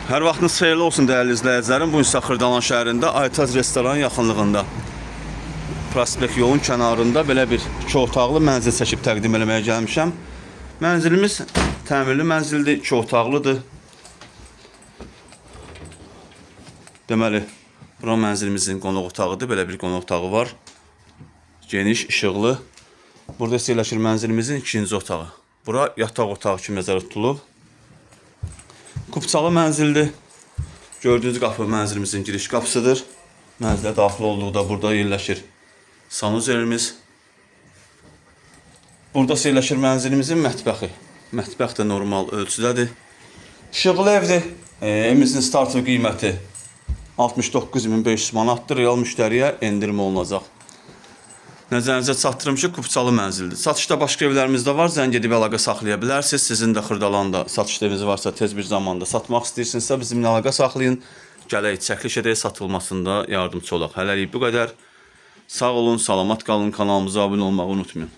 Hər vaxtınız xeyirli olsun dəyərli izləyicilərim. Bu gün isə Xırdalan şəhərində Aytaz restoranı yaxınlığında prospekt yolun kənarında belə bir iki otaqlı mənzil çəkib təqdim eləməyə gəlmişəm. Mənzilimiz təmirli mənzildir, iki otaqlıdır. Deməli, bura mənzilimizin qonaq otağıdır. Belə bir qonaq otağı var. Geniş, işıqlı. Burada isə yerləşir mənzilimizin ikinci otağı. Bura yataq otağı kimi nəzərdə tutulub. Kupçalı mənzildir. Gördüyünüz qapı mənzilimizin giriş qapısıdır. Mənzilə daxil olduqda burada yerləşir sanuzelimiz. Burada isə yerləşir mənzilimizin mətbəxi. Mətbəx də normal ölçüdədir. İşıqlı evdir. Evimizin startı qiyməti 69.500 manatdır. Real müştəriyə endirim olunacaq. Nəzərinizə çatdırım ki, Kupçalı mənzildir. Satışda başqa evlərimiz də var. Zəng edib əlaqə saxlaya bilərsiniz. Sizin də Xırdalanda satışda eviniz varsa tez bir zamanda satmaq istəyirsinizsə bizimlə əlaqə saxlayın. Gələk çəkiliş edək, satılmasında yardımçı olaq. Hələlik bu qədər. Sağ olun, salamat qalın. Kanalımıza abunə olmağı unutmayın.